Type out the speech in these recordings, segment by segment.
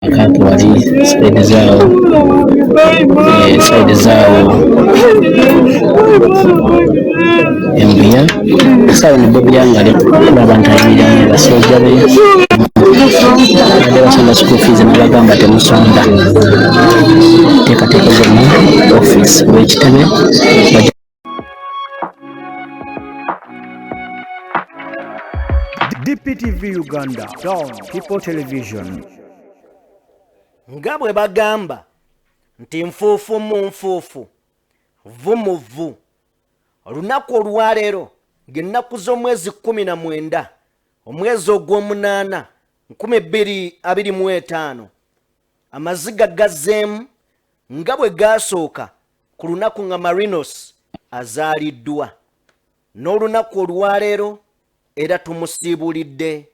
Akantu wali saidi zaawo, saidi zaawo embuya esaawa ne Bobi Young ali kulaba nti ayimirira ne basooja be badde basonda school fees n'abagamba temusonda teekateeka zonna office w'ekitebe. DPTV Uganda, Dawn People Television. Nga bwe bagamba nti nfuufu mu nfuufu, vvu mu vvu, olunaku olwaleero ng'ennaku z'omwezi 19 omwezi ogw'omunaana 2025, amaziga gazzeemu nga bwe gaasooka ku lunaku nga Marinos azaaliddwa. N'olunaku olwaleero era tumusiibulidde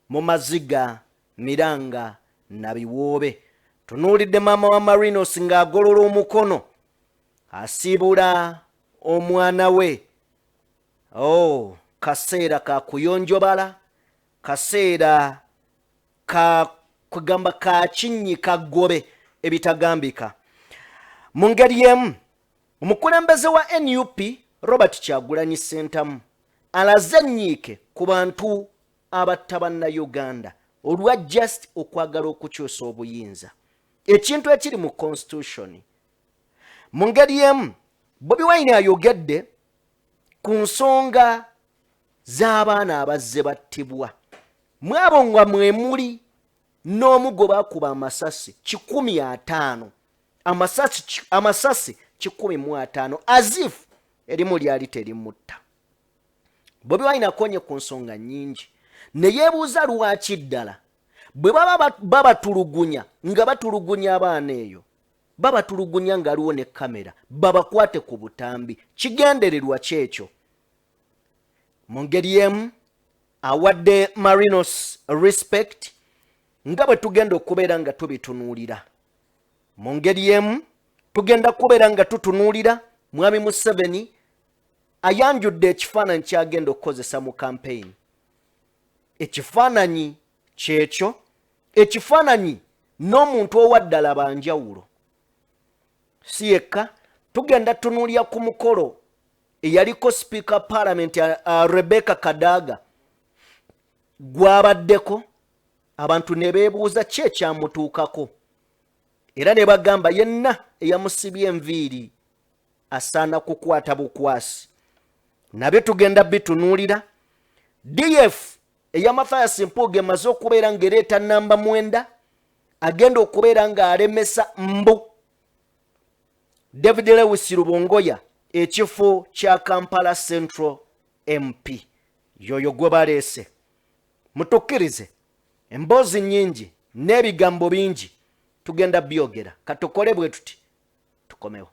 mu maziga, miranga na biwoobe. Tunuulidde maama wa Marinos ng'agolola omukono asiibula omwana we. Oh, kaseera ka kuyonjobala, kaseera ka kugamba ka kinyi kaggobe ebitagambika. Mu ngeri emu, omukulembeze wa NUP Robert Kyagulanyi Ssentamu alaze ennyiike ku bantu abatta bannayuganda olwa just okwagala okukyusa obuyinza, ekintu ekiri mu constitution. Mu ngeri emu, Bobi Wine ayogedde ku nsonga z'abaana abazze battibwa, mwabo nga mwe muli n'omu gwe baakuba amasasi 150, amasasi 150, as if erimu lyali terimutta. Bobi Wine akonye ku nsonga nnyingi ne yeebuuza lwaki ddala bwe baba babatulugunya nga batulugunya abaana eyo, babatulugunya nga aliwo ne kamera, babakwate ku butambi, kigendererwa kyekyo. Mu ngeri emu awadde Marinos respect nga bwe tugenda okubeera nga tubitunuulira. Mu ngeri emu tugenda kubeera nga tutunuulira Mwami Museveni ayanjudde ekifaananyi kyagenda okukozesa mu kampeyini. Ekifaananyi kyekyo, ekifaananyi n'omuntu owaddala banjawulo. Si yekka, tugenda tunuulira ku mukolo eyaliko sipiika palamenti Rebecca Kadaga gwabaddeko, abantu ne beebuuza ki ekyamutuukako, era ne bagamba yenna eyamusibye enviiri asaana kukwata bukwasi. Nabyo tugenda bitunuulira. DF eya Mathias Mpuuga emaze okubeera ng'ereeta namba 9 agenda okubeera ng'alemesa mbu David Lewis Rubongoya ekifo kya Kampala Central MP yoyo gwe baleese. Mutukkirize, emboozi nnyingi n'ebigambo bingi tugenda byogera, katukole bwe tuti tukomewo.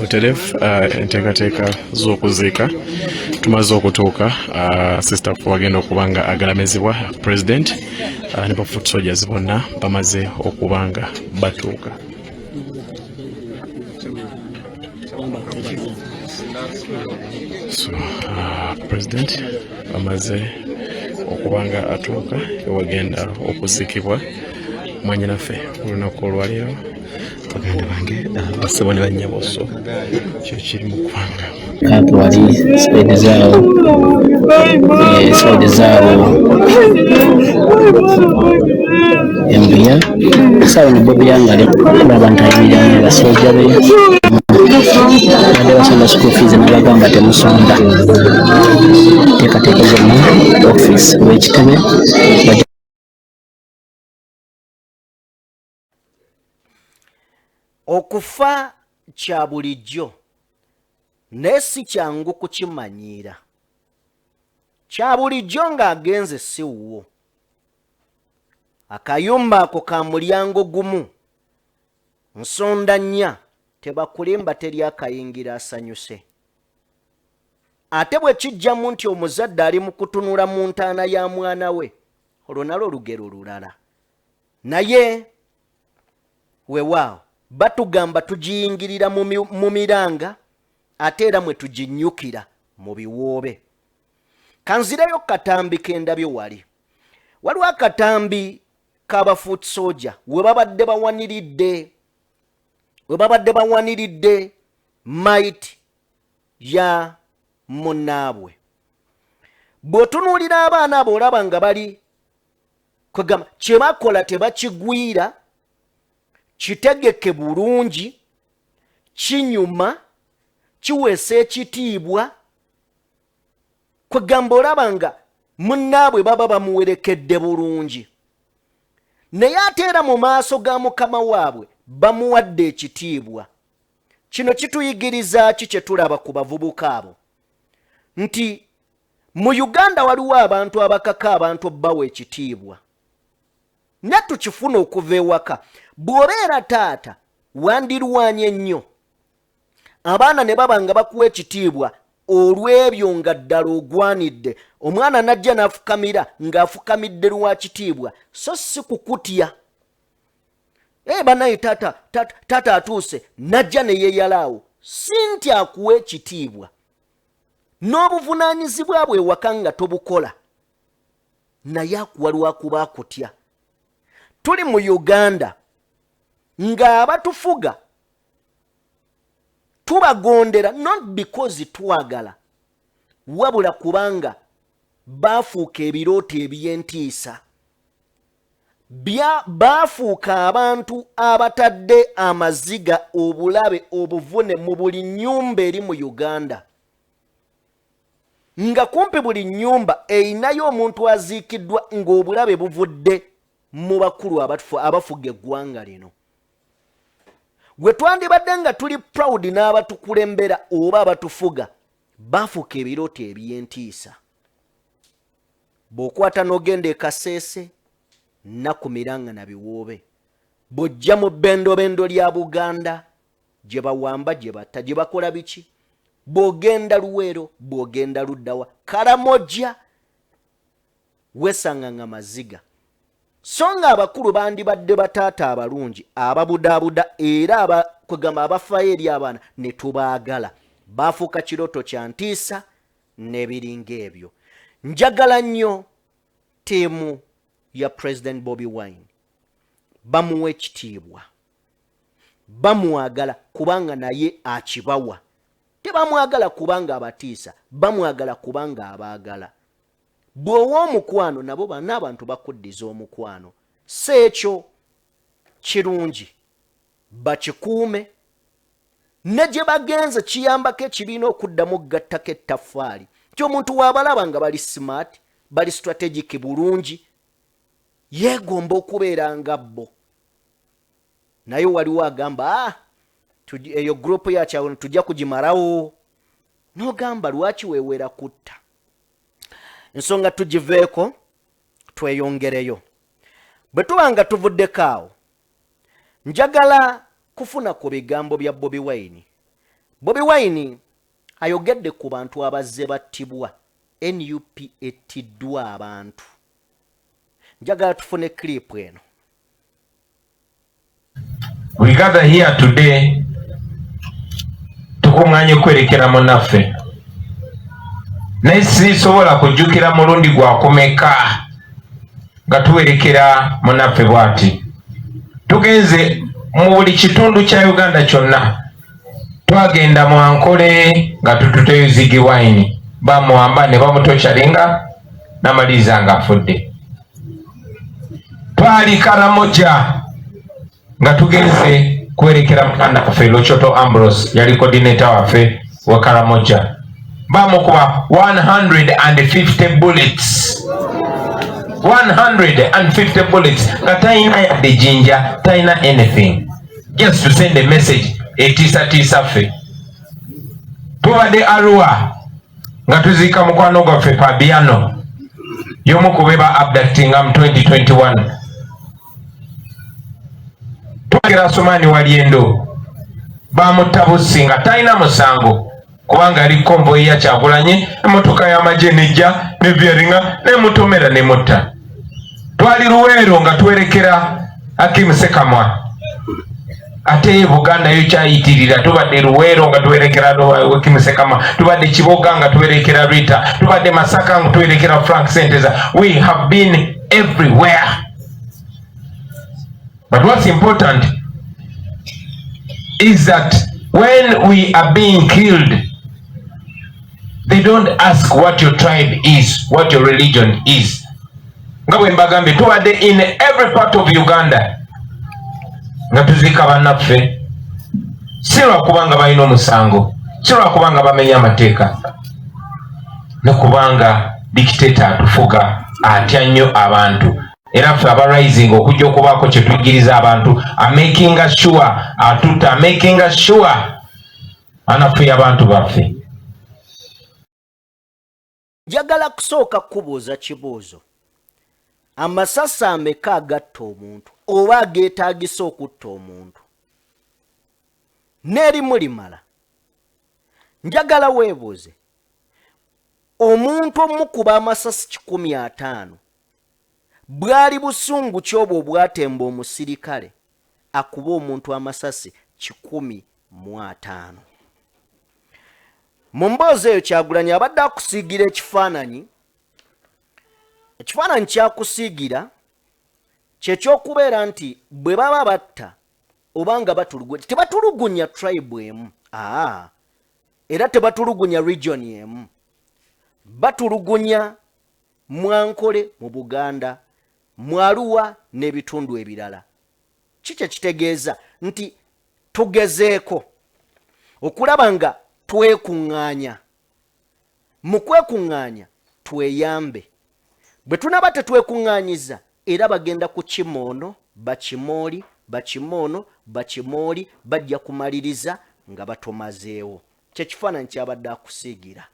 Butereevu enteekateeka z'okuziika tumaze okutuuka. Sister wagenda okuba nga agalamizibwa president ne ba foot soldiers bonna bamaze okuba nga batuuka. So president amaze okuba nga atuuka ewagenda okuziikibwa mwanyinaffe olunaku olwaleero. Baganda bange, basebo ne bannyabo, so kyo kiri mu ggwanga. Kampi wali side zaawo, side zaawo embuya esaawa ne Bobi Young ali kulaba nti ayimirira ne basooja be badde basonda school fees n'abagamba temusonda. Teekateeka zonna office w'ekitebe. Okufa kya bulijjo naye si kyangu kukimanyiira. Kya bulijjo ng'agenze si wuwo. Akayumba ako ka mulyango gumu, nsonda nnya, tebakulimba teri akayingira asanyuse. Ate bwe kijjamu nti omuzadde ali mu kutunula mu ntaana ya mwana we, olwo nalwo lugero lulala. Naye weewaawo batugamba tugiyingirira mu miranga ate era mwe tuginnyukira mu biwoobe. Kanzireyo katambi kendabye wali. Waliwo akatambi k'aba foot soldier we babadde bawaniridde, we babadde bawaniridde might ya munnaabwe. Bw'otunuulira abaana abo olaba nga bali kwegamba kye bakola tebakigwira, kitegeke bulungi, kinyuma, kiweesa ekitiibwa. Kwegamba olaba nga munnaabwe baba bamuwerekedde bulungi, naye ate era mu maaso ga mukama waabwe bamuwadde ekitiibwa. Kino kituyigiriza ki kye tulaba ku bavubuka abo? Nti mu Uganda waliwo abantu abakaka abantu obbawa ekitiibwa, ne tukifuna okuva ewaka. Bw'obeera taata wandirwanye nnyo abaana ne baba nga bakuwa ekitiibwa olw'ebyo nga ddala ogwanidde. Omwana n'ajja n'afukamira ng'afukamidde lwa kitiibwa, so si kukutya. Ee banaye taata, taata, taata atuuse, n'ajja ne yeeyalaawo, si nti akuwa ekitiibwa. N'obuvunaanyizibwa bwe ewaka nga tobukola, naye akuwa lwakuba akutya. Tuli mu Uganda ng'abatufuga tubagondera not because twagala, wabula kubanga baafuuka ebirooto eby'entiisa. Baafuuka abantu abatadde amaziga, obulabe, obuvune mu buli nnyumba eri mu Uganda, nga kumpi buli nnyumba erinayo omuntu aziikiddwa ng'obulabe buvudde mu bakulu abafuga eggwanga lino. Gwe twandibadde nga tuli proud n'abatukulembera oba abatufuga, baafuuka ebirooto eby'entiisa. Bw'okwata n'ogenda e Kaseese, nnaku miranga na biwoobe. Bw'ojja mu bbendobendo lya Buganda, gye bawamba, gye batta, gye bakola biki. Bw'ogenda Luweero, bw'ogenda luddawa, Karamoja, weesanga nga maziga. So ng'abakulu bandibadde bataata abalungi ababudaabuda era kwegamba abafaayo eri abaana ne tubaagala, baafuuka kirooto kya ntiisa n'ebiringa ebyo. Njagala nnyo ttiimu ya President Bobi Wine, bamuwa ekitiibwa, bamwagala kubanga naye akibawa. Tebamwagala kubanga abatiisa, bamwagala kubanga abaagala. Bw'owa omukwano nabo n'abantu bakuddiza omukwano. Si ekyo kirungi, bakikuume ne gye bagenze kiyambako ekibiina okuddamu okugattako ettaffaali nti omuntu waabalaba nga bali smart, bali strategic bulungi, yeegomba okubeera nga bo. Naye waliwo agamba, eyo group ya Kyagulanyi tujja kugimalawo. N'ogamba lwaki weewera kutta? Ensonga tugiveeko tweyongereyo. Bwe tuba nga tuvuddeko awo, njagala kufuna ku bigambo bya Bobi Wine. Bobi Wine ayogedde ku bantu abazze battibwa. Nup ettiddwa abantu. Njagala tufune clip eno. We gather here today tukuŋŋaanye kwerekera munnaffe, naye sisobola kujjukira mulundi gwakumeka nga tuwerekera munnaffe bw'ati. Tugenze mu buli kitundu kya Uganda kyonna, twagenda mu Ankole nga tututeyo Ziggy Wine, bamuwamba ne bamutokyalinga n'amaliriza nga afudde. Twali Karamoja nga tugenze kuwerekera muganda waffe Lochoto Ambrose, yali coordinator waffe wa Karamoja, bamukuba 150 bullets, 150 bullets nga talina yadde jinja, talina anything, just to send a message etiisatiisa ffe. Tubadde Arua nga tuziika mukwano gwaffe Fabiano, y'omu ku be ba abductinga mu 2021. Twagera Sumani Walyendo, bamutta bussi nga talina musango, kubanga ali convoy ya Kyagulanyi, emotoka y'amagye nejja nevyaringa nemutomera nemutta. Twali Luweero nga twerekera Hakim Sekamwa, ate Buganda yo kyayitirira. Tubadde Luweero nga tuwerekera Hakim Sekamwa, tubadde Kiboga nga tuwerekera Rita, tubadde Masaka nga tuwerekera Frank Senteza. We have been everywhere, but what's important is that when we are being killed, they don't ask what your tribe is, what your religion is. Nga bwe mbagambye, tubadde in every part of Uganda nga tuziika bannaffe, si lwakubanga balina omusango, si lwakubanga bamenya amateeka, ne kubanga dictator atufuga atya nnyo abantu. Era ffe aba rising okujja okubaako kye tuyigiriza abantu, amakinga sure atutta, amakinga sure anafuya abantu baffe. Njagala kusooka kubuuza kibuuzo: amasasi ameka agatta omuntu oba ageetaagisa okutta omuntu n'erimu limala? Njagala weebuuze, omuntu omukuba amasasi 150, bwali busungu kyobwo obwatemba omusirikale akuba omuntu amasasi 150? Mu mboozi eyo Kyagulanyi abadde akusiigira ekifaananyi. Ekifaananyi kyakusiigira kyekyokubeera nti bwe baba batta oba nga batulugunya, tebatulugunya tribe emu, aa, era tebatulugunya region emu, batulugunya Mwankole, mu Buganda, Mwaluwa n'ebitundu ebirala. Kikye kitegeeza nti tugezeeko okulaba nga twekuŋŋaanya, mu kwekuŋŋaanya tweyambe. Bwe tunaba tetwekuŋŋaanyiza, era bagenda kukima ono, bakimooli, bakima ono, bakimooli, bajja kumaliriza nga batomazeewo. Kyekifaananyi kyabadde akusiigira.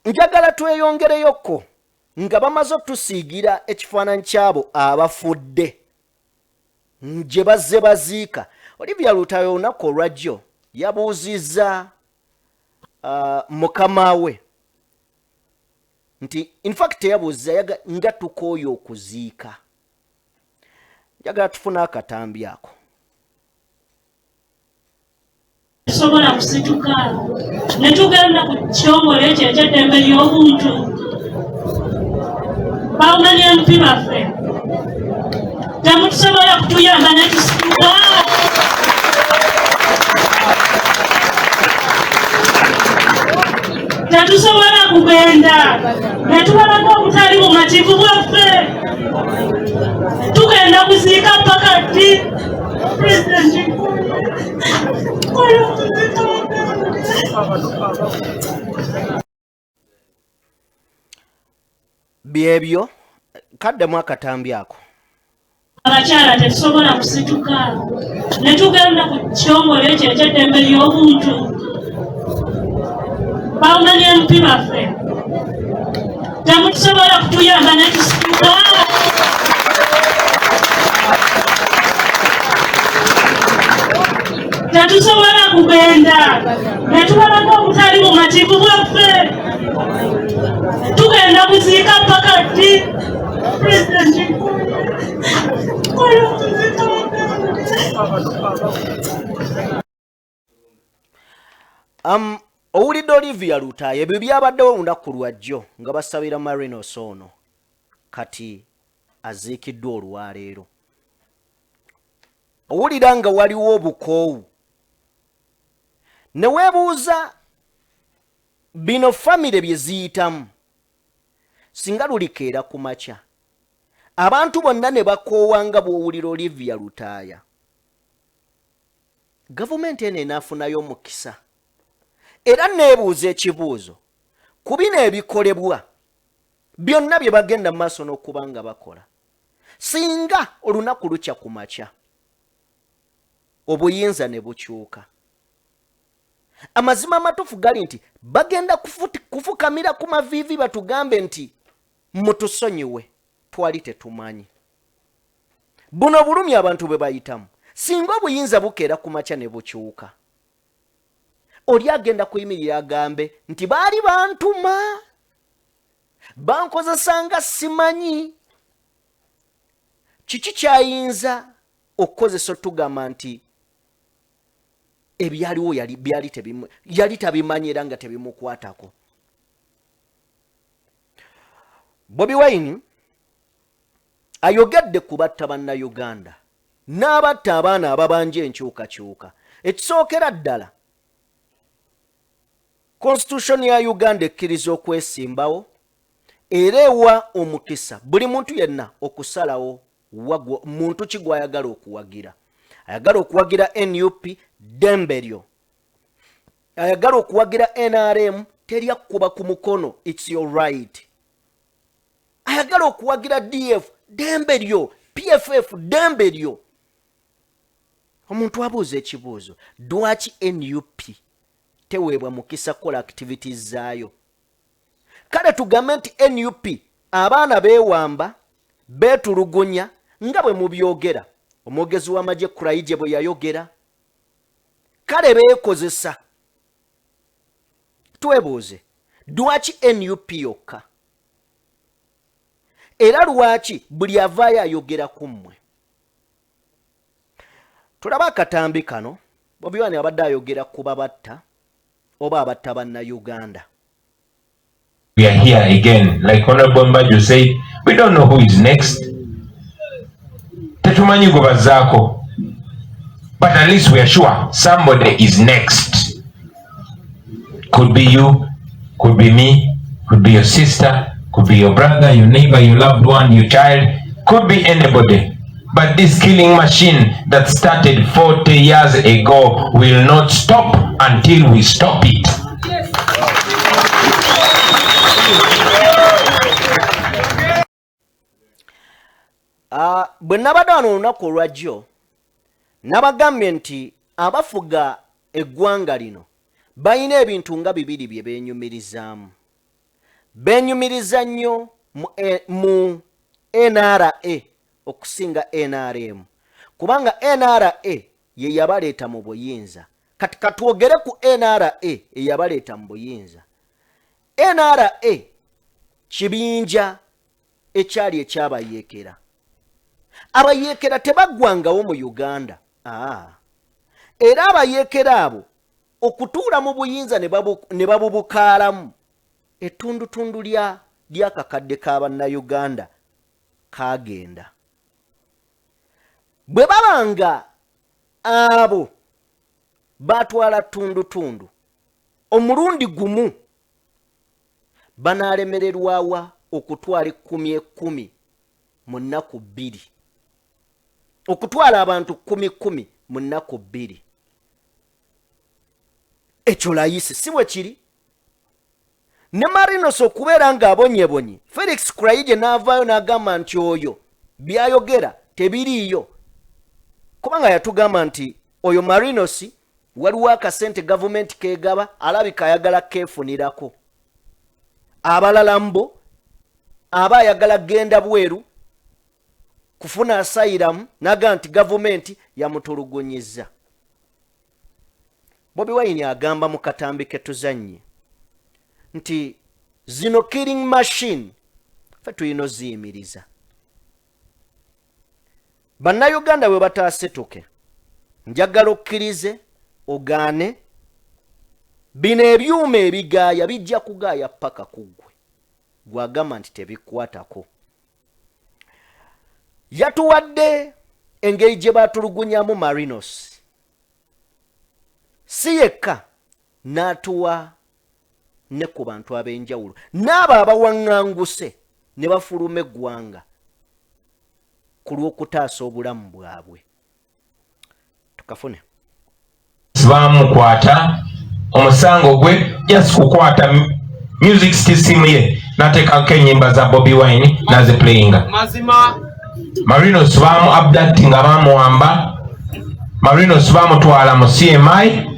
Njagala tweyongereyokko nga bamaze otusiigira ekifaananyi kyabo abafudde gye bazze baziika. Olivia Lutayo olunaku olwajjo yabuuzizza mukama we nti, infact teyabuuziza, nga tukooye okuziika. Njagala tufune akatambi ako. Tusobola kusituka ne tugenda ku kitongole ekyo ekyeddembe ly'obuntu? Bawumani MP baffe, temutusobola kutuyamba ne tusituka? Tetusobola kugenda ne tubalako obutali bumativu bwaffe? Tugenda kuziika paka ddi? Pulezidenti, Byebyo, kaddemu akatambi ako. Abakyala tetusobola kusituka ne tugenda ku kitongole ekyo ekyeddembe ly'obuntu? Bawumani MP baffe, temutusobola kutuyamba ne tusituka? Tetusobola kugenda ne tubalaga obutali bumativu bwaffe. Tugenda kuziika paka ddi? Pulezidenti Owulidde Olivia Lutaaya, ebyo byabaddewo olunaku lwajjo nga basabira Marinos ono kati aziikiddwa olwaleero. Owulira nga waliwo obukoowu ne weebuuza bino famire bye ziyitamu singa lulikeera ku makya abantu bonna ne bakoowa nga bw'owulira Olivia Lutaaya. Gavumenti eno enaafunayo omukisa? Era neebuuza ekibuuzo ku bino ebikolebwa byonna bye bagenda mu maaso n'okuba nga bakola, singa olunaku lukya ku makya obuyinza ne bukyuka, amazima amatuufu gali nti bagenda kufukamira ku maviivi batugambe nti mutusonyiwe, twali tetumanyi. Buno obulumi abantu bwe bayitamu, singa obuyinza bukeera ku makya ne bukyuka, oli agenda kuyimirira agambe nti baali bantuma, bankozesanga simanyi. Kiki kyayinza okukozesa otugamba nti ebyaliwo yali tabimanyi era nga tebimukwatako? Bobi Wine ayogedde ku batta bannayuganda n'abatta abaana ababanja enkyukakyuka. Ekisookera ddala, Constitution ya Uganda ekkiriza okwesimbawo era ewa omukisa buli muntu yenna okusalawo muntu ki gw'ayagala okuwagira. Ayagala okuwagira NUP, ddembe lyo. Ayagala okuwagira NRM, terya kuba ku mukono, it's your right. Ayagala okuwagira DF, ddembe lyo. PFF, ddembe lyo. Omuntu abuuza ekibuuzo, lwaki NUP teweebwa mukisa kukola activities zaayo? Kale tugambe nti NUP abaana beewamba, beetulugunya nga bwe mubyogera, omwogezi w'amagye Kuraije bwe yayogera, kale beekozesa. Twebuuze, lwaki NUP yokka? Era lwaki buli avaayo ayogera ku mmwe? Tulabe akatambi kano. Bobi Wine abadde ayogera ku babatta oba abatta bannayuganda. We are here again. Like Honorable Mbajo said, we don't know who is next. Tetumanyi gwe bazzaako. But at least we are sure somebody is next. Could be you, could be me, could be your sister, could be your brother, your neighbor, your loved one, your child, could be anybody. But this killing machine that started 40 years ago will not stop until we stop it. Bwe nabadde wano olunaku olwajjo nabagambye nti abafuga eggwanga lino balina ebintu nga bibiri bye beenyumirizaamu. Beenyumiriza nnyo mu NRA okusinga NRM, kubanga NRA ye yabaleeta mu buyinza. Kati katwogere ku NRA eyabaleeta mu buyinza. NRA kibinja ekyali ekyabayeekera. Abayeekera tebaggwangawo mu Uganda. Era abayeekera abo okutuula mu buyinza ne babubukaalamu, ettundutundu ly'akakadde ka bannayuganda kaagenda. Bwe baba nga abo baatwala ttundutundu omulundi gumu, banaalemererwawa okutwala ekkumi ekkumi mu nnaku bbiri, okutwala abantu kkumi kkumi mu nnaku bbiri? Ekyo layisi, si bwe kiri? Ne Marinos okubeera ng'abonyebonye, Felix Kuraije n'avaayo n'agamba nti oyo by'ayogera tebiriiyo, kubanga yatugamba nti oyo Marinos waliwo akasente gavumenti keegaba, alabika ayagala keefunirako. Abalala mbo aba ayagala genda bweru kufuna asayiramu, n'agamba nti gavumenti yamutulugunyizza. Bobi Wine agamba mu katambi ke tuzannye nti zino killing machine ffe tulina oziyimiriza. Bannayuganda bwe bataasituke, njagala okkirize ogaane, bino ebyuma ebigaaya bijja kugaaya paka ku ggwe gwagamba nti tebikwatako. Yatuwadde engeri gye batulugunyamu Marinos, si yekka n'atuwa ne ku bantu ab'enjawulo n'abo abawaŋŋanguse ne bafuluma eggwanga ku lw'okutaasa obulamu bwabwe. Tukafune. Bamukwata omusango gwe just kukwata music system ye nateekako ennyimba za Bobi Wine naziplayinga. Marinos bamu abduct nga bamuwamba, Marinos bamutwala mu CMI,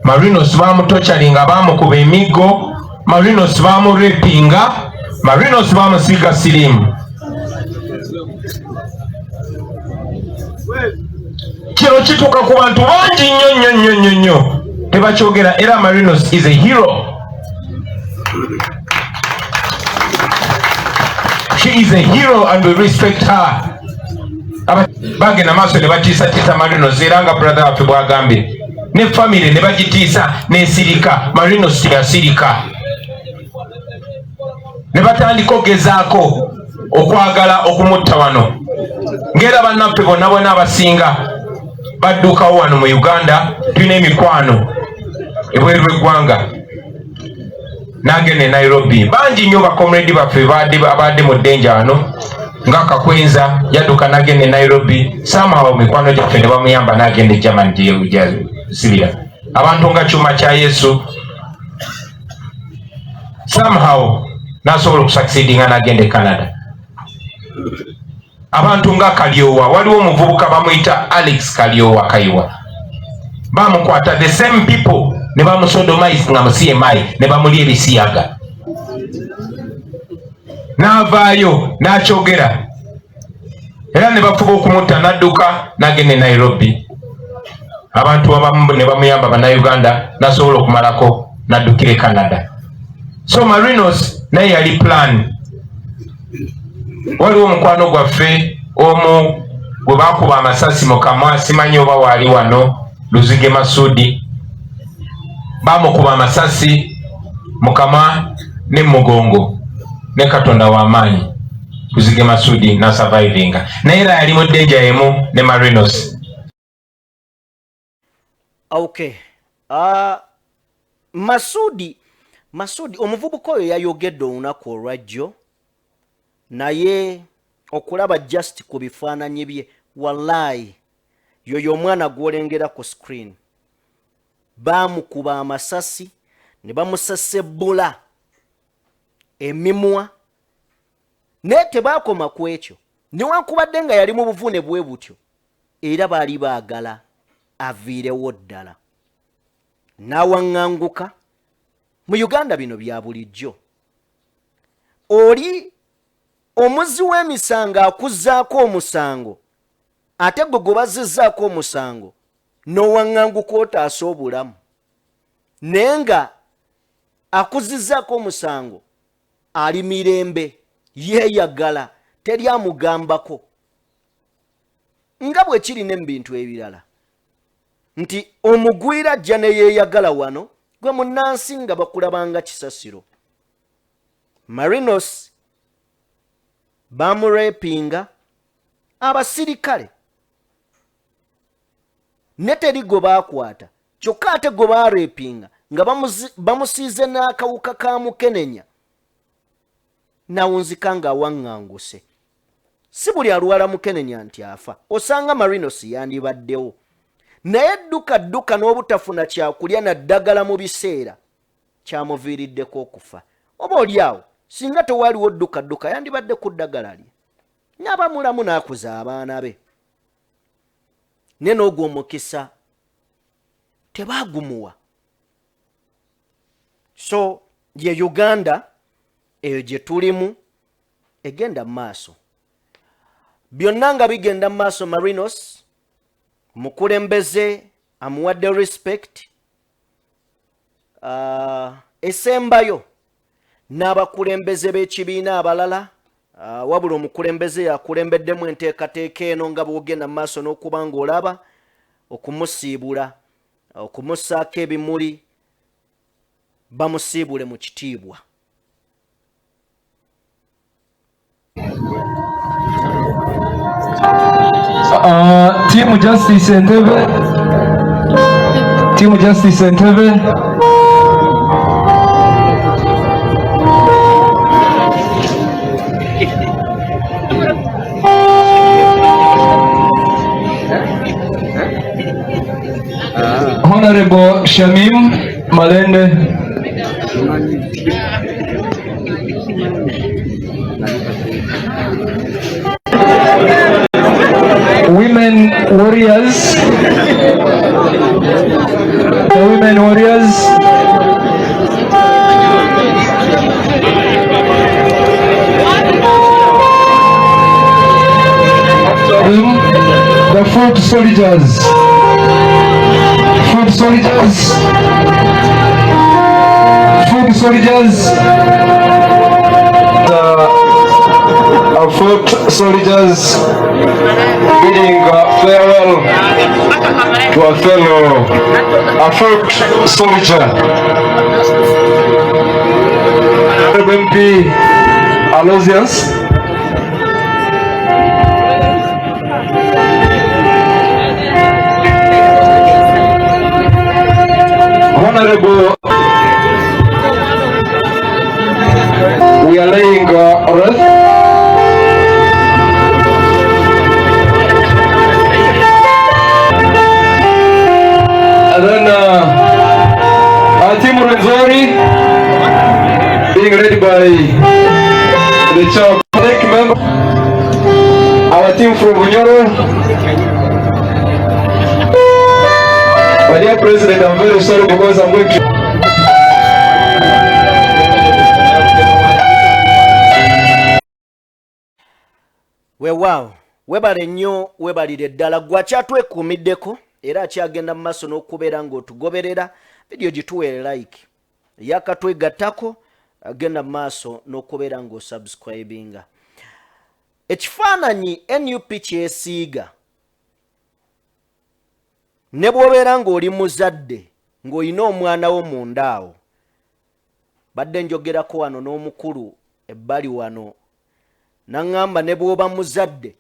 Marinos bamutochalinga bamukuba emiggo, Marinos bamurepinga, Marinos bamusiiga siriimu. Kino kituuka ku bantu bangi nnyo nnyo nnyo nnyo nnyo tebakyogera. Era Marinos is a hero. She is a hero and we respect her. Bagenda maaso ne batiisatiisa Marinos, era nga brother waffe bwagambye ne family ne bagitiisa nesirika. Marinos teyasirika ne batandika ogezaako okwagala okumutta wano, ng'era bannaffe bonna bonna abasinga baddukawo wano mu Uganda. Tulina emikwano ebweru w'eggwanga n'agenda e Nairobi, bangi nnyo bacomrade baffe abadde mu ddenja wano nga Kakwenza yadduka n'agenda e Nairobi, somehow mikwano gyaffe ne bamuyamba n'agenda e Germany gyesibira. Abantu nga Kyuma kya Yesu somehow n'asobola okusucceedinga n'agenda e Canada. Abantu nga Kalyowa, waliwo omuvubuka bamuyita Alex Kalyowa Kayiwa, bamukwata the same people ne bamusodomize nga mu CMI ne bamulya ebisiyaga, n'avaayo n'akyogera era ne bafuba okumutta n'adduka n'agenda e Nairobi. Abantu abamu ne bamuyamba bannayuganda n'asobola okumalako n'addukira e Canada. So Marinos naye yali plan. Waliwo omukwano gwaffe omu gwe bakuba amasasi mu kamwa, simanyi oba waali wano, Luzige Masudi, bamukuba amasasi mu kamwa ne mugongo, ne Katonda w'amaanyi Luzige Masudi nasurvivinga, naye era yali mu ddenja emu ne Marinos. Okay. Masudi omuvubuka oyo yayogedde olunaku olwajjo, naye okulaba just ku bifaananyi bye, wallahi yoyo omwana gw'olengera ku screen, baamukuba amasasi ne bamusesebbula emimwa, naye tebaakoma ku ekyo. Newankubadde nga yali mu buvune bwe butyo, era baali baagala aviirewo ddala n'awaŋŋanguka. Mu Uganda bino bya bulijjo, oli omuzzi w'emisango akuzzaako omusango, ate gwe gwe bazizzaako omusango n'owaŋŋanguka otaasa obulamu, naye nga akuzizzaako omusango ali mirembe, yeeyagala, teri amugambako. Nga bwe kiri ne mu bintu ebirala nti omugwira ajja ne yeeyagala wano, gwe munnansi nga bakulabanga kisasiro. Marinos bamurepinga abasirikale ne teri gwe baakwata, kyokka ate gwe baarepinga nga bamusiize n'akawuka ka mukenenya nawunzika ng'awaŋŋanguse. Si buli alwala mukenenya nti afa, osanga Marinos yandibaddewo, naye dduka dduka n'obutafuna kyakulya na ddagala mu biseera kyamuviiriddeko okufa. Oba oli awo singa tewaaliwo dduka dduka yandibadde ku ddagala lye n'aba mulamu n'akuza abaana be, ne n'ogwo omukisa tebaagumuwa. So ye Uganda eyo gye tulimu egenda mu maaso, byonna nga bigenda mu maaso. Marinos mukulembeze amuwadde respect. Esembayo n'abakulembeze b'ekibiina abalala, wabula omukulembeze yakulembeddemu enteekateeka eno nga bw'ogenda mu maaso n'okuba ng'olaba okumusiibula, okumussaako ebimuli, bamusiibule mu kitiibwa. Team Justice Entebbe, Team Justice Entebbe, Honorable Shamim Malende, Women Warriors, the Women Warriors, the Foot Soldiers, Foot Soldiers, Foot Soldiers, the Foot Soldiers bidding farewell to a fellow, a foot soldier. MP Aloysius. Honorable, we are laying wreath. And then our team Rwenzori being led by the chair member, our team from Bunyoro. My dear President, I'm very sorry because I'm going to Weewaawo, webale nnyo, webalire ddala gwe akyatwekuumiddeko era akyagenda mu maaso n'okubeera ng'otugoberera. Vidiyo gituweere like, yakatwegattako, agenda mu maaso n'okubeera ng'osubscribinga. Ekifaananyi NUP kyesiiga, ne bw'obeera ng'oli muzadde ng'olina omwana wo munda awo. Badde njogerako wano n'omukulu ebbali wano, naŋŋamba ne bw'oba muzadde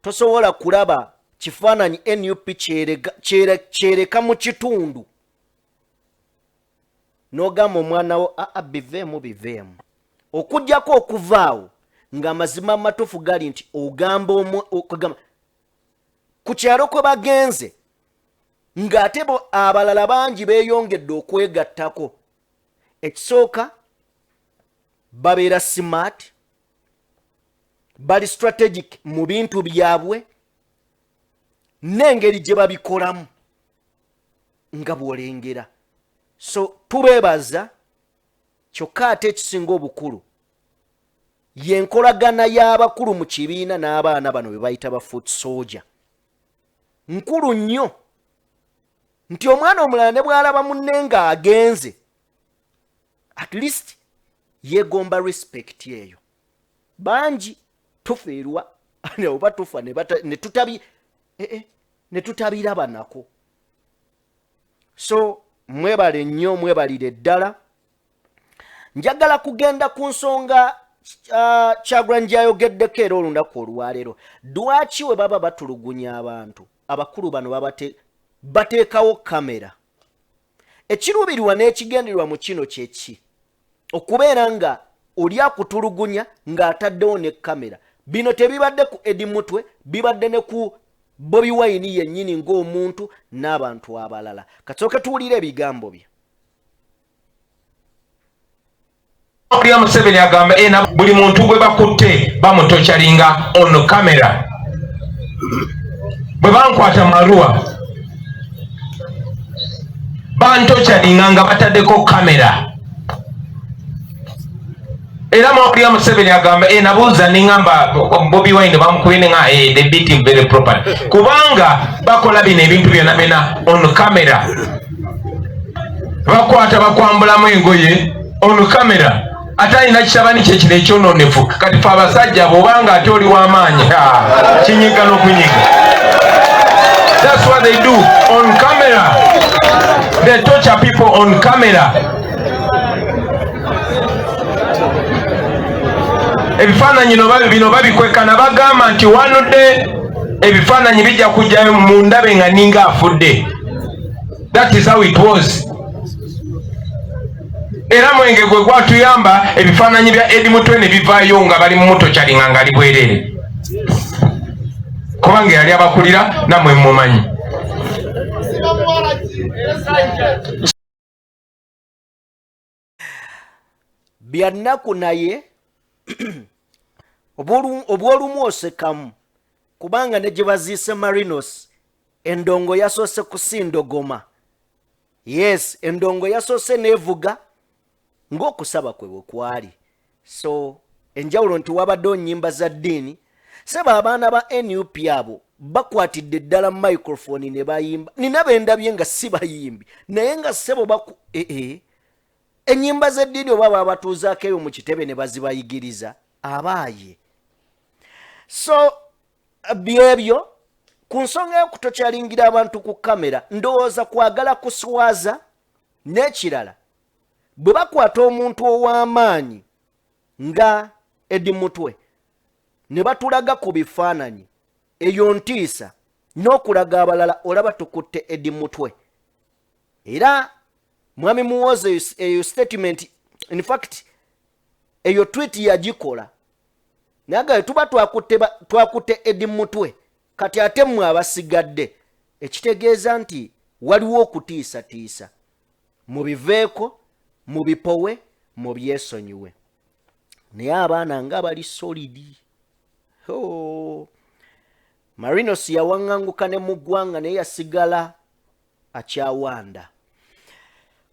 tosobola kulaba kifaananyi NUP kyereka mu kitundu n'ogamba omwana wo aa biveemu biveemu, okuggyako okuvaawo ng'amazima amatuufu gali nti ogamba okugamba ku kyalo kwe bagenze ng'ate bo abalala bangi beeyongedde okwegattako. Ekisooka, babeera smart, bali strategic mu bintu byabwe n'engeri gye babikolamu nga bw'olengera. So tubeebaza. Kyokka ate ekisinga obukulu y'enkolagana y'abakulu mu kibiina n'abaana bano be bayita ba foot soldier. Nkulu nnyo nti omwana omulala ne bw'alaba munne ng'agenze, at least yeegomba respect eyo. Bangi tufiirwa oba tufa ne tutabiraba nako. So mwebale nnyo, mwebalire ddala. Njagala kugenda ku nsonga Kyagulanyi gyayogeddeko era olunaku olwaleero. Lwaki we baba batulugunya abantu, abakulu bano bateekawo kamera? Ekiruubirirwa n'ekigendererwa mu kino kyeki? Okubeera nga oli akutulugunya ng'ataddewo ne kamera. Bino tebibadde ku Eddie Mutwe, bibadde ne ku Bobi Wine yennyini ng'omuntu n'abantu abalala. Kasooke tuwulire ebigambo bye. Okulya Museveni agamba ena buli muntu gwe bakutte bamutorturinga on camera. Bwe bankwata Marua bantorturinga nga bataddeko kamera. Era mwakulya Museveni agamba nabuuza ningamba Bobi Wine bamukubye nga they beat him very properly, kubanga bakola bino ebintu byonna byonna on camera. Bakwata bakwambulamu engoye on camera, ate alina kitabani kye kino ekyononefu. Kati fe abasajja bw'obanga ate oli w'amaanyi, kinyiga n'okunyiga. That's what they do on camera. They torture people on camera. Ebifaananyi bino babikwekana, bagamba nti wanudde ebifaananyi bijja kujjayo mundabe nga ninga afudde. That is how it was. Era mwenge gwe gwatuyamba ebifaananyi bya Eddie Mutwe ne bivaayo nga bali mu moto kyalinga nga ali bwereere, kubanga yali abakulira namwe mumanyi. Bya nnaku naye obw'olumu osekamu, kubanga ne gye baziise Marinos endongo yasoose kusindogoma. Yes, endongo yasoose neevuga ng'okusaba kwe bwe kwali. So enjawulo nti wabaddewo nnyimba za ddiini. Seba abaana ba NUP abo bakwatidde ddala microphone ne bayimba. Nina be ndabye nga si bayimbi, naye nga ssebo baku ennyimba z'eddiini oba babatuuzaako eyo mu kitebe ne bazibayigiriza abaaye. So byebyo ku nsonga y'okutokyalingira abantu ku kamera, ndowooza kwagala kuswaza. N'ekirala, bwe bakwata omuntu ow'amaanyi nga Eddie Mutwe ne batulaga ku bifaananyi, eyo ntiisa n'okulaga abalala olaba tukutte Eddie Mutwe. Era Mwami Muwoza eyo statement, in fact eyo tweet yagikola, naye nga tuba twakutte Eddie Mutwe, kati ate mmwe abasigadde, ekitegeeza nti waliwo okutiisatiisa. Mubiveeko, mubipowe, mubyesonyiwe. Naye abaana nga bali solidi. Oh. Marinos yawaŋŋanguka ne mu ggwanga, naye yasigala akyawanda.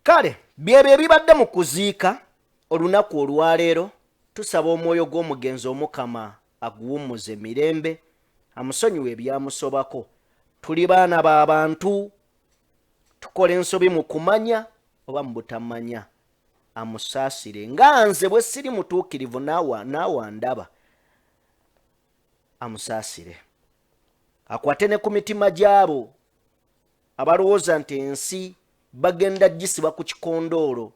Kale byebyo ebibadde mu kuziika olunaku olwaleero. Tusaba omwoyo gw'omugenzi Omukama aguwummuze mirembe, amusonyiwe ebyamusobako. Tuli baana ba bantu, tukola ensobi mu kumanya oba mu butamanya. Amusaasire nga nze bwe siri mutuukirivu, naawe andaba. Amusaasire, akwate ne ku mitima gy'abo abalowooza nti ensi bagenda gisiba ku kikondoolo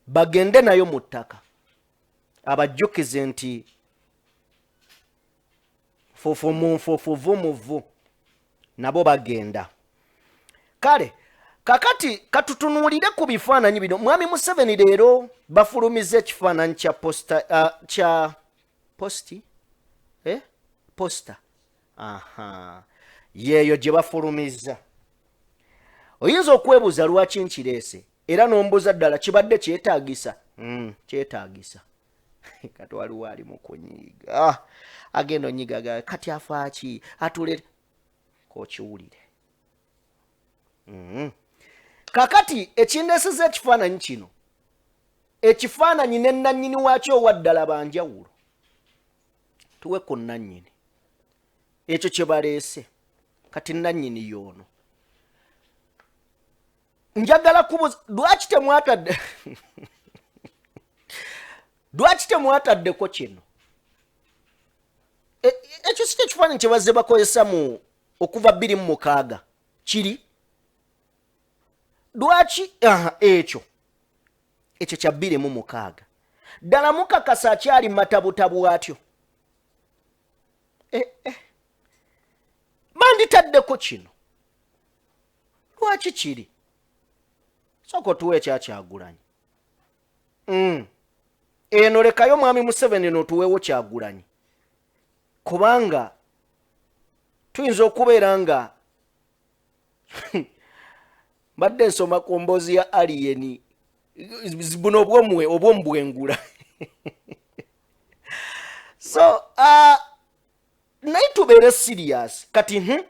bagende nayo mu ttaka. Abajjukize nti fufu mu nfuufu, vu mu vvu, nabo bagenda. Kale kakati katutunuulire ku bifaananyi bino. Mwami Museveni leero bafulumiza ekifaananyi kya posta, kya posti, posta, aha, yeeyo gye bafulumiza. Oyinza okwebuuza lwaki nkireese, era n'ombuuza ddala kibadde kyetaagisa? Kyetaagisa. Kati waliwo ali mu kunyiiga, agenda onyiga kati afaaki atule kokiwulire. Kakati ekindeeseza ekifaananyi kino, ekifaananyi ne nannyini waakyo owa ddala banjawulo. Tuwe ku nannyini ekyo kye baleese. Kati nannyini y'ono. Njagala kubuza, lwaki temwataddeko kino? Ekyo si kyekifaananyi kye bazze bakozesa mu okuva 2006 kiri? Lwaki ekyo kya 2006 ddala mukakasa akyali matabutabu atyo? Banditaddeko kino. Lwaki kiri? Sooka otuwa ekyakyagulanyi. Eno lekayo Mwami Museveni n'otuweewo Kyagulanyi, kubanga tuyinza okubeera nga mbadde nsoma ku mboozi ya alien buno obwomwe obwomubwengula. So naye tubeere serious kati.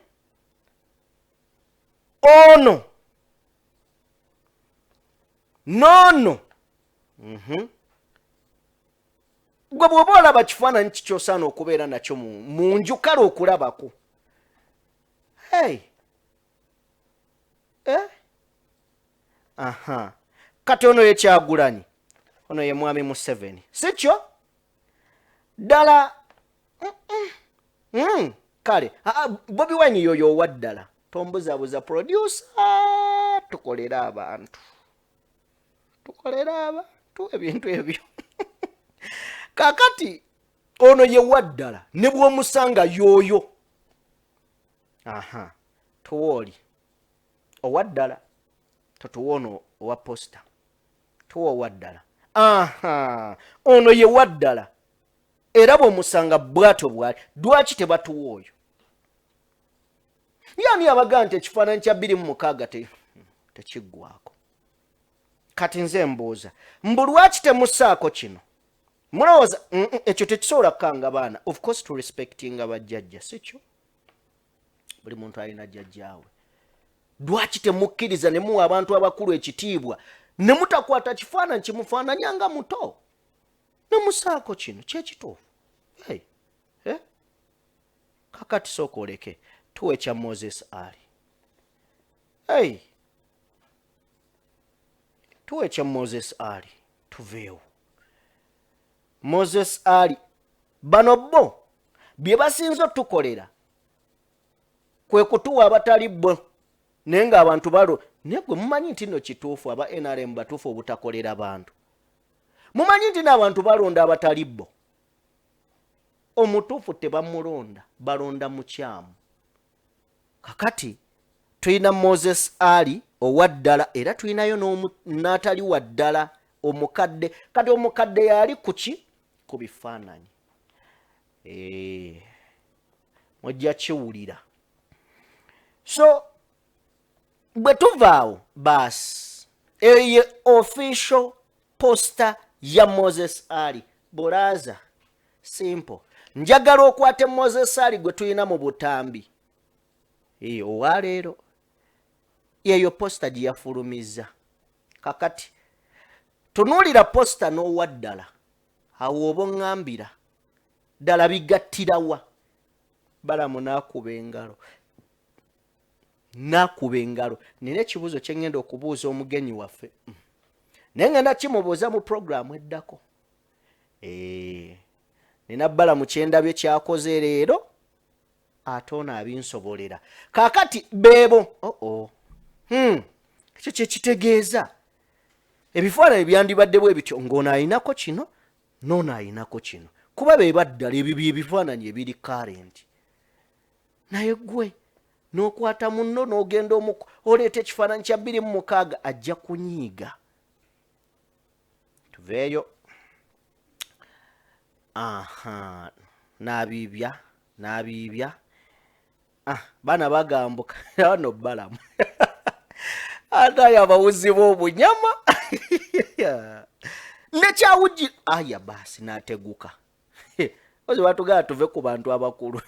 Ono noono. Gwe bw'oba olaba kifaananyi kikyosaana okubeera nakyo mu nju, kale okulabako. Hey. Eh? Aha. Kati ono ye Kyagulanyi, ono ye mwami Museveni, si kyo ddala? Kale Bobi Wine yoyo owa ddala. Tombuzabuza producer, tukolere abantu, tukolere abantu ebintu ebyo. Kakati ono ye wa ddala, ne bw'omusanga yoyo. Aha, tuwooli owa ddala, totuwa ono owa poster, tuwa owa ddala. Aha, ono ye wa ddala, era bw'omusanga bwatyo bwali. Lwaki tebatuwa oyo? Yani abagaa nti ekifaananyi kya 2006 tekiggwako. Kati nze mbuuza, mbu lwaki temusaako kino? Mulowooza ekyo tekisobola kukanga baana? Of course to respectinga bajjajja, si kyo? Buli muntu alina jjajjaawe. Lwaki temukkiriza ne muwa abantu abakulu ekitiibwa ne mutakwata kifaananyi kimufaananya nga muto ne musaako kino kyekituufu? Hey. Eh? Kakati sooka oleke tuwe kya Moses Ali. Hey. Tuwe kya Moses Ali, tuveewo. Moses Ali, bano bo bye basinze otukolera kwe kutuwa abatali bo, naye ng'abantu balo. Naye gwe mumanyi nti nno kituufu, aba NRM batuufu obutakolera bantu. Mumanyi nti n'abantu balonda abatali bo. Omutuufu tebamulonda, balonda mukyamu. Kakati tulina Moses Ali owa ddala, era tulinayo n'atali wa ddala, omukadde. Kati omukadde yali kuki ku bifaananyi? Mujja kiwulira. So bwe tuvaawo, baasi, eyo ye official poster ya Moses Ali. Bulaza simple, njagala okwate Moses Ali gwe tulina mu butambi owaleero, yeyo poster gye yafulumizza. Kakati tunuulira poster n'owa ddala awo, oba oŋŋambira ddala bigattirawa? Balamu n'akuba engalo, n'akuba engalo. Nina ekibuuzo kye ŋŋenda okubuuza omugenyi waffe, naye ŋŋenda kimubuuza mu puroguramu eddako. Nina Balamu kyendabye kyakoze leero, ate ono abinsobolera. Kaakati beebo oo. Ekyo kyekitegeeza ebifaananyi byandibadde bwe bityo, ng'ono ayinako kino n'ono ayinako kino, kuba be baddala. Ebyo byebifaananyi ebiri current. Naye gwe n'okwata munno n'ogenda oleeta ekifaananyi kya 2006, ajja kunyiiga. Tuveeyo. Aha, n'abiibya, n'abiibya. Ah, baana bagambuka ano. Balamu ate ayo abawuzi b'obunyama nekyawugi aya, baasi n'ateguka. Ozi batugala tuve ku bantu abakulu,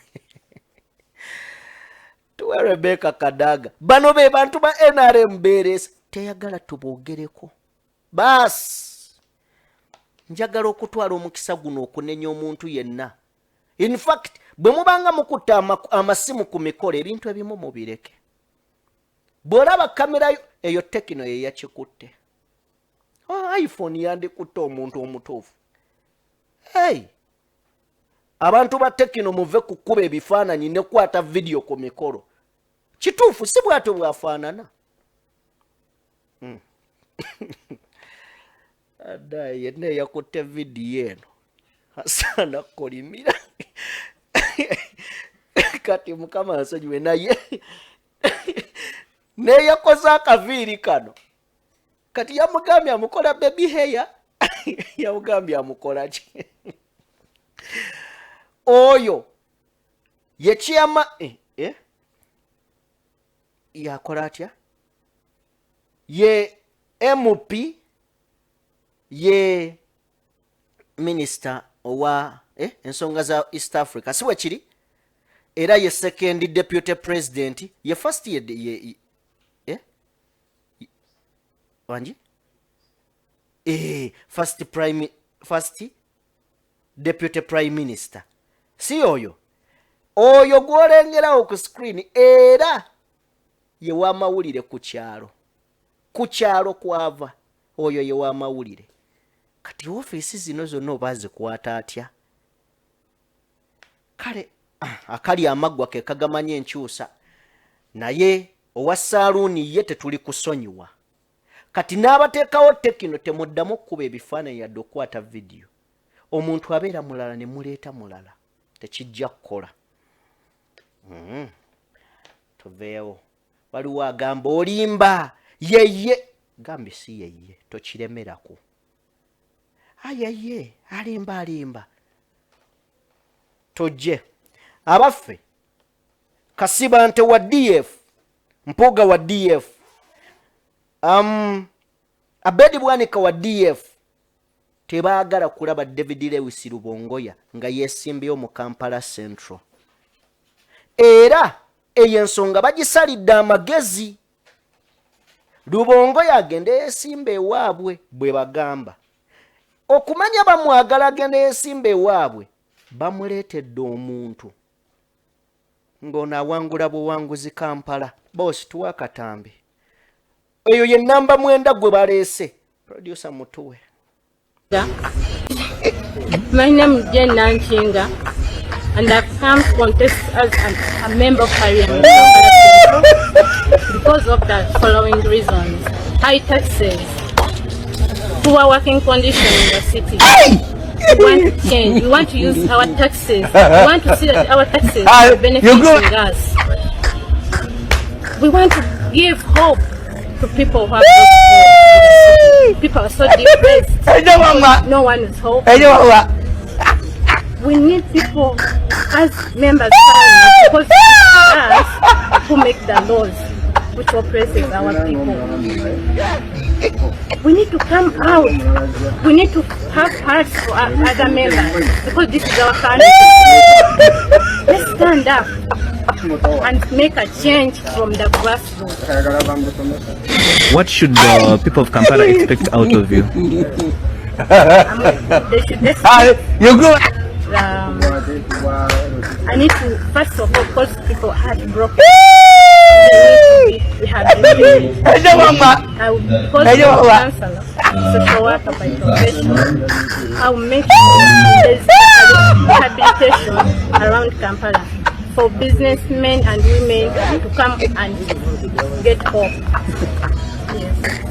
tuwe Rebeka Kadaga. Bano be bantu ba NRM beereese, teyagala tuboogereko. Baasi njagala okutwala omukisa guno okunenya omuntu yenna. In fact, bwe mubanga mukutta amasimu ku mikolo, ebintu ebimu mubireke. Bw'olaba kamera yo eyo Tecno ye yakikutte, oh, iPhone yandikutte omuntu omutuufu. Hey, abantu ba Tecno, muve ku kkuba ebifaananyi nekwata vidiyo ku mikolo. Kituufu si bwatyo bwafaanana. Adda yenna eyakutte vidiyo eno asaana kukolimira. Kati Mukama nsonyiwe, naye neyakoze akaviiri kano. Kati yamugambye amukola baby hair, yamugambye amukola ki oyo yekyama, eh, eh? Yakola atya? Ye MP, ye minisita owa ensonga za East Africa, si bwe kiri? Era ye second deputy president, ye first ye eh? Wangi, first deputy prime minister, si oyo? Oyo gw'olengerawo ku screen era ye w'amawulire ku kyalo, ku kyalo kwava. Oyo ye w'amawulire. Kati ofiisi zino zonna oba azikwata atya? Kale akali amaggwa ke kagamanyi enkyusa, naye owa saaluuni ye tetuli kusonyiwa. Kati n'abateekawo tekino, temuddamu okukuba ebifaananyi yadde okukwata vidiyo. Omuntu abeera mulala ne muleeta mulala, tekijja kukola. Tuveewo. Waliwo agamba olimba yeye, gambye si yeye, tokiremerako. Ayeye alimba alimba, tojje. Abaffe, Kasibante wa DF, Mpuuga wa DF, Abedi Bwanika wa DF tebaagala kulaba David Lewis Rubongoya nga yeesimbyewo mu Kampala Central. Era eyo ensonga bagisalidde amagezi. Rubongoya agende yeesimba ewaabwe, bwe bagamba. Okumanya bamwagala agende yeesimba ewaabwe, bamuleetedde omuntu ng'ono awangula buwanguzi Kampala. Boss, tuwa akatambi. Eyo ye namba 9 gwe baleese. Producer mutuwe. My name is Jane Nankinga, and I've come to contest as a member of parliament because of the following reasons: high taxes, poor working conditions in the city. We want to change. We want to use our taxes. We want to see that our taxes are benefiting us. We want to give hope to people who have lost hope. People are so depressed. No one is hoping. We need people as members of parliament, because it's us who make the laws which oppresses our people. We need to come out. We need to have hearts for our other members, because this is our country. Let's stand up and make a change from the grassroots. What should the people of Kampala expect out of you? They should expect, You go. I need to, first of all, because people are heartbroken. They need to be rehabilitated. I will, because I'm a counselor, social worker by profession, I will make sure there's rehabilitation around Kampala for businessmen and women to come and get hope.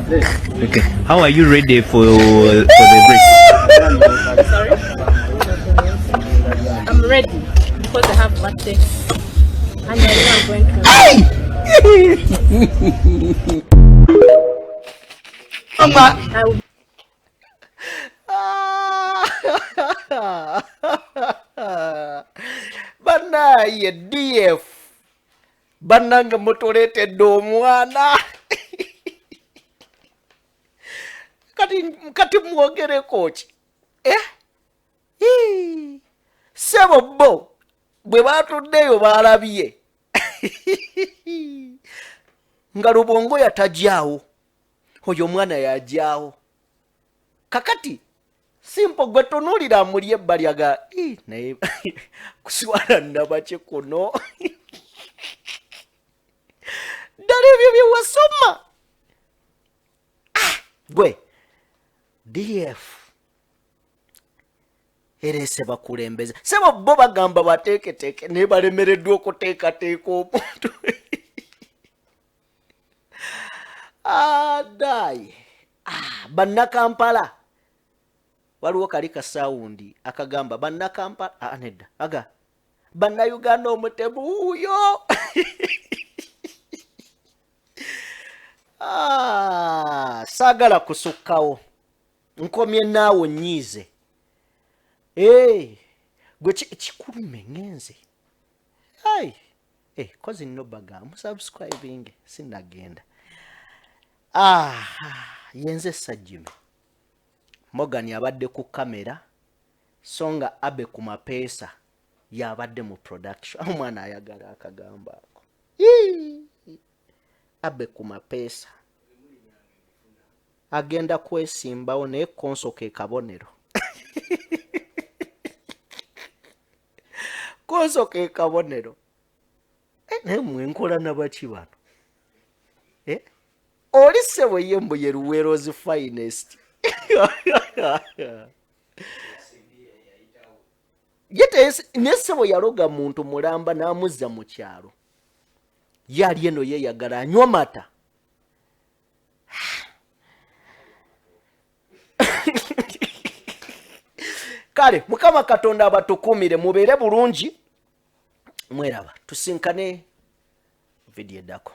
Yes. Okay. How are you ready for the race? Sorry? I'm ready because I have what takes, and I know I'm going to. I will. Banaye DF, bannange mutuleetedde omwana. Kati mwogereko ki? Ssebo bo bwe baatuddeyo baalabye nga Rubongoya tajaawo, oyo omwana yajaawo. Kakati simpo gwe tunuulira amuli ebbali aga naye kuswala nabaki kuno ddala ebyo bye wasoma. Gwe DF ereese bakulembeze, sebo bo bagamba bateeketeeke naye balemereddwa okuteekateeka omuntu. Adaaye Bannakampala, waliwo kali kasawundi akagamba Bannakampala, nedda aga Bannayuganda omutemu wuuyo. Saagala kusukkawo, nkomye naawo nnyiize. Gwe kikulume ngenze. Kozi nno bagamba musubscribing sinnagenda. Yenze Sajjime Morgan abadde ku kamera, so nga Abe ku mapeesa yabadde mu production. Omwana ayagala akagambo ako. Abe ku mapeesa agenda kwesimbawo naye konso ke kabonero. Konso ke kabonero. Naye mwe nkola na baki bano? Oli ssebo ye mbu ye Luweero's finest. Ye ne ssebo yaloga muntu mulamba n'amuzza mu kyalo. Ye ali eno yeeyagala anywa mata. Kale Mukama Katonda abatukuumire, mubeere bulungi, mweraba, tusinkane vidiyo eddako.